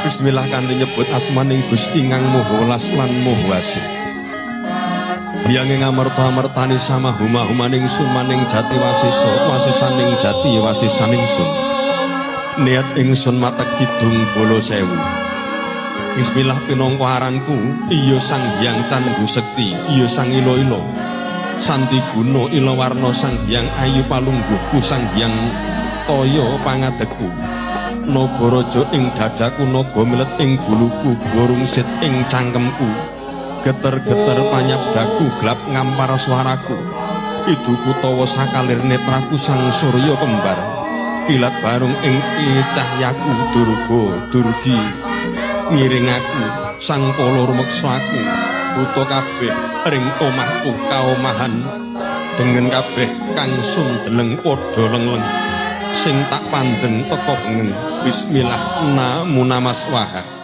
Bismillah kanthi nyebut asmaning Gusti kang Maha Welas lan Maha Asih. Biyange ngamerta amertani sama huma humaning sumaning jati wasisa wasisaning jati wasisaning sun. Niat ingsun matek kidung bala sewu. Bismillah pinangka aranku, iya Sang Hyang Candhu Sekti, iya Sang Ila-ila. Santi guna ila warna Sang Hyang Ayu palungguhku Sang Hyang Toya pangadegku. Nagaraja ing dadaku naga milet ing guluku gorungsit ing cangkemku. Geter-geter panyabdaku glap ngampar swaraku. Iduku tawa sakalir netraku sang surya kembar. Kilat barung ing cahyaku durga durgi ngiring aku sang kala rumeksa aku buta kabeh ring omahku kaomahan dengen kabeh kang sun deleng padha lengleng sing tak pandeng teka bengeng. Bismillah namu namaswaha.